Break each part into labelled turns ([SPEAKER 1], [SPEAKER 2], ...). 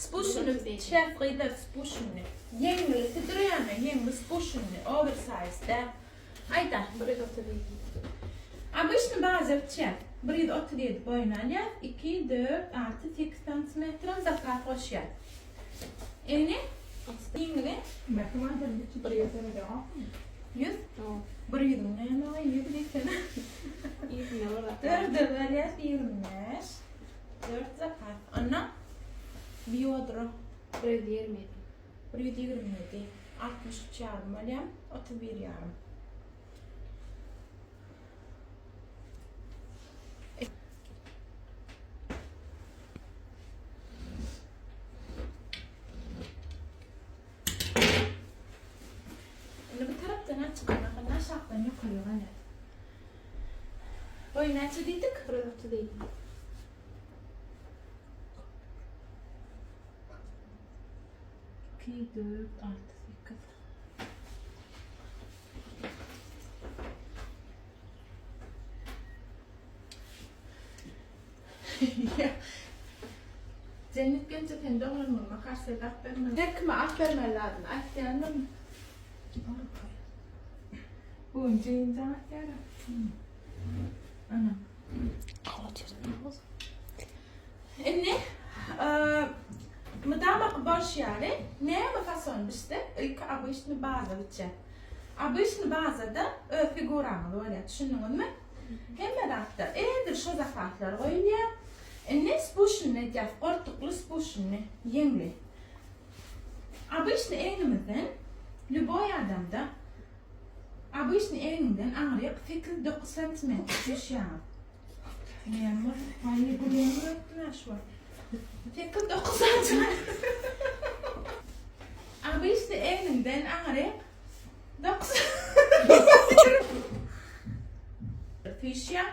[SPEAKER 1] Spuşuny bitýäs gyzlar spuşuny. Ýeňlisi ýöne ýeňli spuşuny oversize däl. Aýda.
[SPEAKER 2] 137.
[SPEAKER 1] Обычно baza bitýär. 137 boýun alýar. 2, 4, 6, 8 santimetrem zapas goşýar. Eni ýeňli 100 bir ýüzüň näme aý 100 diýsene. Dörde bölýäs 25. 4 zapas. Ondan biodro
[SPEAKER 2] 127.
[SPEAKER 1] 127. 63 ýarym bolýar. 31 ýarym. Indi bu tarapdan açyk, aşakdan ýokary galýar. Boý näçe diýdik?
[SPEAKER 2] 137.
[SPEAKER 1] 2, 4, 6, 8. Cennet gelince sen doglan günüme karşıya at bermeli. Her kime at bermeli lazım. Aýtýandym. Bu gün jigim jaň atýar. Ana. Indi mydama bolşy ýaly näme fason biçsek ilki obyçny baza biçýär. Obyçny bazada öz figuraňyz bolýar. Düşündiňizmi? Hemme zatda edil şo zapaslar goýulýar. Indi spuşnyny edýäs. Goltukly spuşnyny, ýeňli. Obyçny egnimizden lýuboý adamda obyçny egninden aňryk 8-9 santimetr düşýäňiz. Näme boldy? Aý, gülýän ötdüm-ä şu wagt. 8-9 santimetr. Obyçny egniňden aňryk 9 Süýşýär.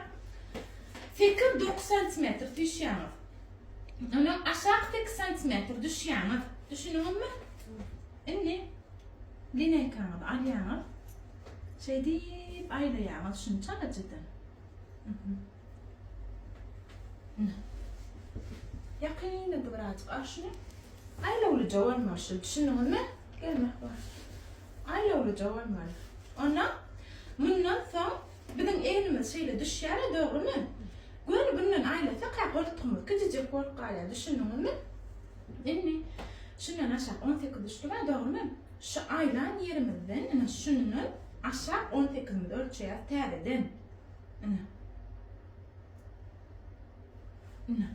[SPEAKER 1] 8-9 santimetr süýşýäňiz. Ondan aşak 8 santimetr düşýäňiz. Düşündiňizmi? Indi lineýkaňyzy alýaňyz. Şeýdip aýlaýaňyz şuny çalajadan. Ýakyn edip birazjyk al şuny. Aýlawlyja bolmaly şu. Düşündiňizmi? Gel Mähriban. Aýlawlyja bolmaly. Ondan mundan soň biziň egnimiz şeýle düşýär-ä, dogrumy? Göni bundan aýlasak, hä, goltugymyz kiçijek bolup galýar. Düşündiňizmi? Indi şundan aşak 18 düşdüg-ä, dogrumy? Şu aýlan ýerimizden, ine şundan aşak 18-imizi ölçeýäs täzeden. Ine. Ine.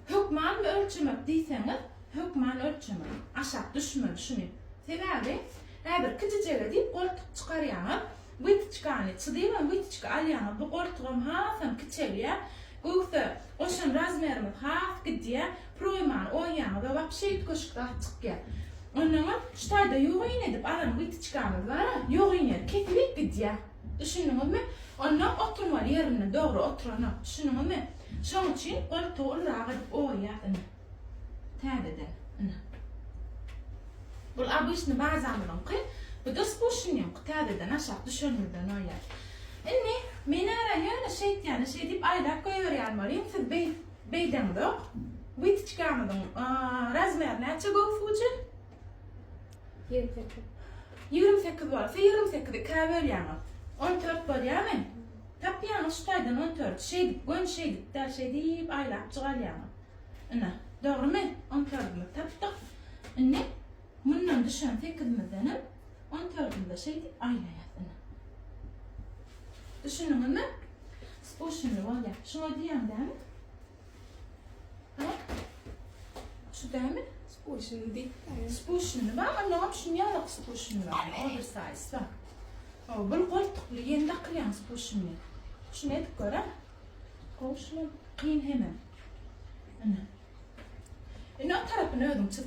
[SPEAKER 1] Hökmanmy ölçemek diýseňiz, hökman ölçemek. Aşak düşmeli şuny. Sebäbi häzir kiçijege diýip goltuk çykarýaňyz, wytyçkany çyzybam wytyçka alýaňyz, bu goltugam hasam kiçelýär. Göwse goşan razmerimiz has gidýär. Proýmany oýýaňyz we wapşe üýtgeşik zat çykýar. Onnoňam şu taýda ýogyn edip alan wytyçkamyz bar-a, ýogyn ýeri kesilip gidýär. Düşündiňizmi? Onnoň oturmaly ýerinde dogry oturanok. Düşündiňizmi? Şoň üçin goltugy ulurak edip oýýas ine. Täzeden ine. Bul obyçny bazamyzyňky, bu-da spuşnyňky täzeden aşak düşenimizden oýýas. Indi men ara ýöne şeýtýäne şeý diýip aýlap goýberýän bolýan, siz beý beýdeňzok. Wytyçkamyzyň razmeri näçe göwüs ujy?
[SPEAKER 2] 28.
[SPEAKER 1] 28 bolsa 28-i ikä bölýäňiz. 14 bolýarmy? Tapýaňyz şu taýdan 14. Şeýdip, göni şeýdip däl, şeýdip aýlapjyk alýaňyz. Ine, dogrumy? 14-imizi tapdyk. Indi mundan düşen 8-imizdenem 14-imize şeýdip aýlaýas ine. Düşündiňizmi? Spuşinli bolýar. Şuňa diýýäň dämi? Ha? Şu dämi?
[SPEAKER 2] Spuşinli diýip.
[SPEAKER 1] Spuşinli bar, onnoňam şuny ýalak spuşinli bar. Oversize bar. O, bul goltukly ýeň dakylýan spuşinli. Şuny edip gör, ha? Gowy şuny kyn hemem. Ine. Indi o tarapyny özüň çyz.